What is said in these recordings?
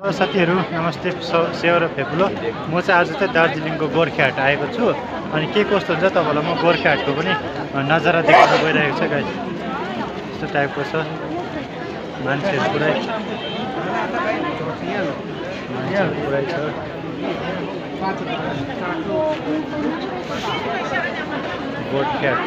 Hello साथीहरू, नमस्ते। सेवा र फेपुलो। म चाहिँ आज चाहिँ दार्जिलिङको गोर्खाहाट आएको छु। अनि के कस्तो हुन्छ तपाईँलाई म गोर्खाहाटको पनि नजारा देखाउन गइरहेको छ गाइस। यस्तो टाइपको छ मान्छेहरू पुरै छ। गोर्खाहाट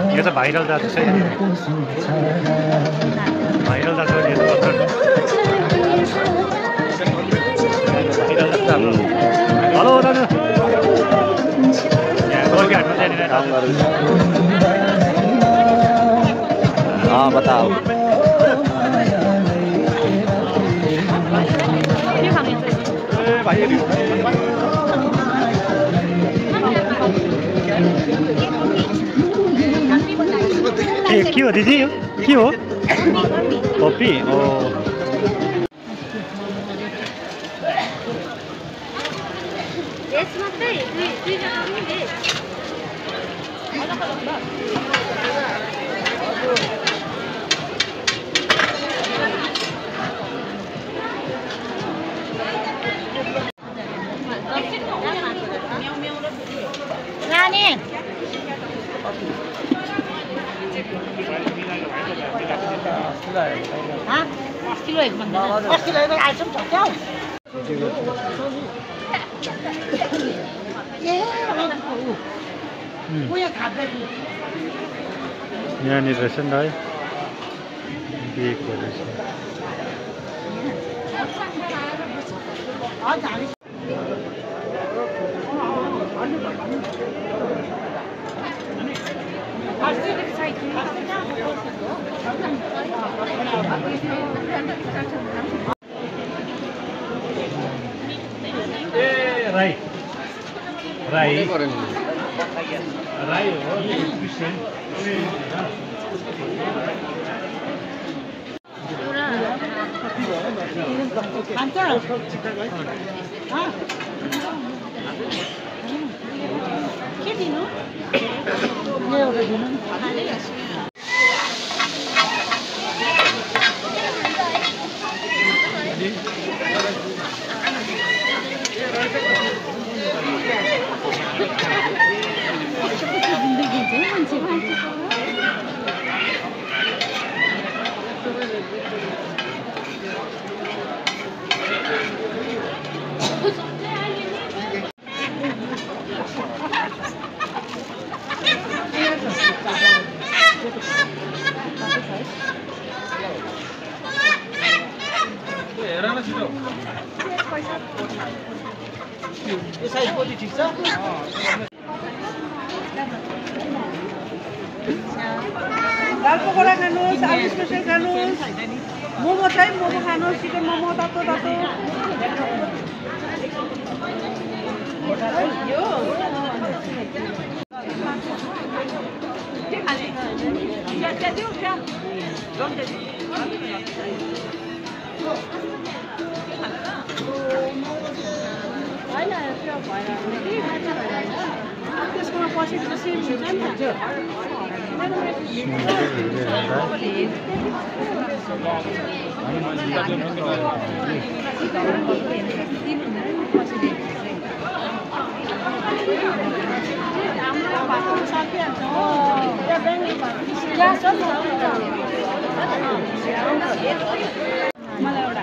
यो त भाइरल दाजु छ। भाइरल दाजु हेलो दाजु, गोर्खाहाटमा जाने बताओ। के हो दिदी? के हो? कफी? ओ यहाँनिर रहेछ नि त है, दिएको रहेछ। राई हो क्रिस्चियन। के दिनु? यो साइज कति ठिक छ? दाल पकौडा खानुहोस्, आलु स्पेसल खानुहोस्, मोमो चाहिँ मोमो खानुहोस्, चिकन मोमो तातो तातो। त्यसकोमा पसेको त सेम हुन्छ नि त। मलाई एउटा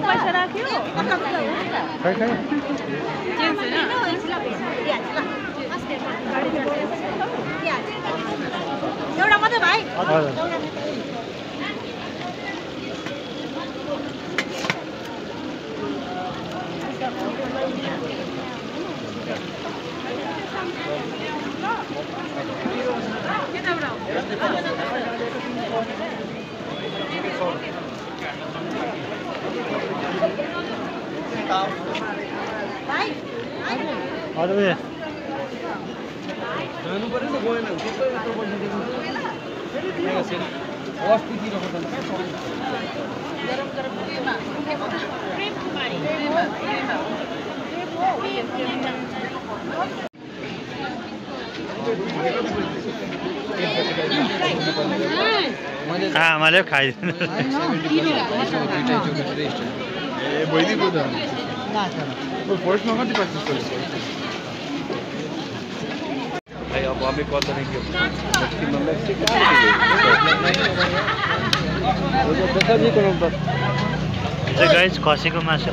पैसा राख्यो एउटा मात्रै भाइ। ए जानु पर्यो नि गएन अस्तितिर आमाले खाइदिनु ए भइदिएको त फर्स्टमा कति प्र्याक्टिस गरेको अब हमें कौन करेंगे मैक्सिमम गाइस खसीको मासु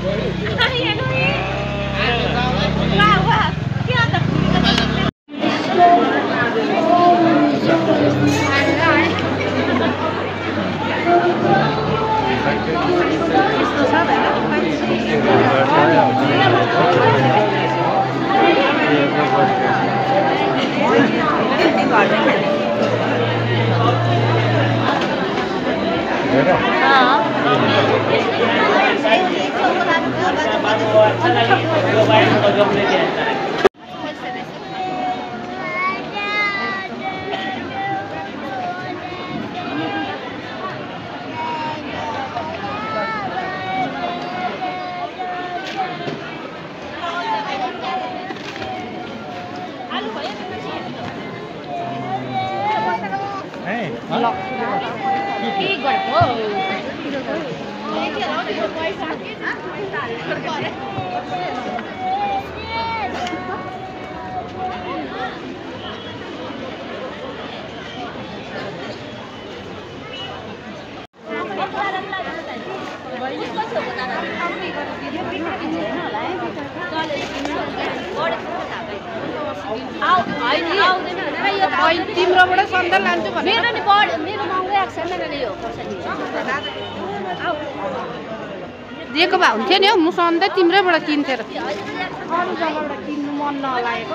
तिम्रोबाट सन्देश लान्छु भने मेरो नि मेरो महँगै आएको छैन नि यो दिएको भए हुन्थ्यो नि हौ म सधैँ तिम्रैबाट किन्थेँ र अरू जग्गाबाट किन्नु मन नलागेको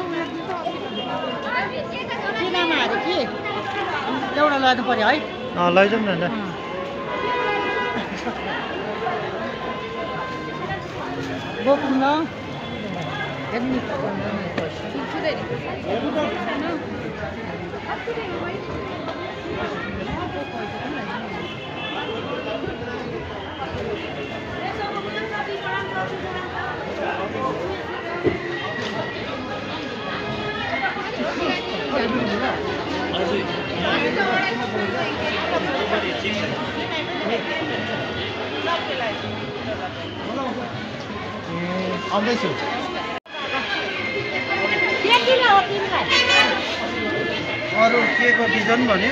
किनामाहरू के एउटा लानु पर्यो है लैजाउँ न ल बोक्नु न आउँदैछु अरू के को बिजन भन्यो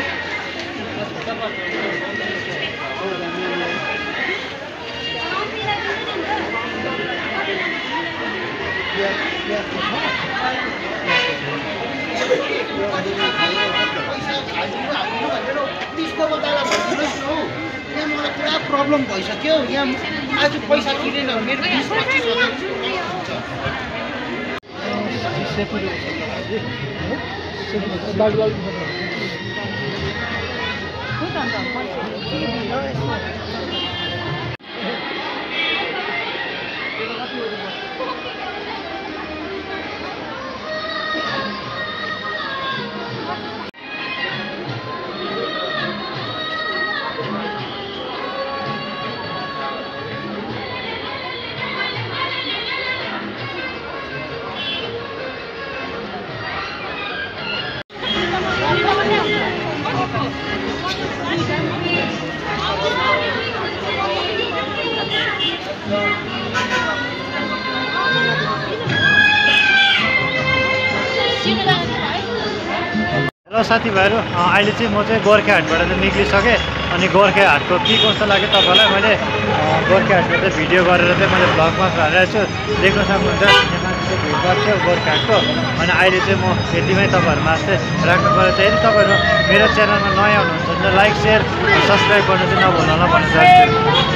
मलाई पुरा प्रब्लम भइसक्यो यहाँ आज पैसा तिरेन मेरो हेलो साथीभाइहरू अहिले चाहिँ म चाहिँ गोर्खे हाटबाट चाहिँ निक्लिसकेँ अनि गोर्खे हाटको के कस्तो लाग्यो तपाईँलाई मैले गोर्खे हाटको चाहिँ भिडियो गरेर चाहिँ मैले भ्लगमा हालिरहेको छु देख्न सक्नुहुन्छ यहाँ मान्छे चाहिँ भिडभाड थियो गोर्खे हाटको अनि अहिले चाहिँ म यतिमै तपाईँहरूमा चाहिँ राख्नु पर्यो चाहिँ यदि तपाईँहरू मेरो च्यानलमा नयाँ हुनुहुन्छ भने लाइक सेयर सब्सक्राइब गर्नु चाहिँ नभुल्नु होला भन्न चाहन्छु।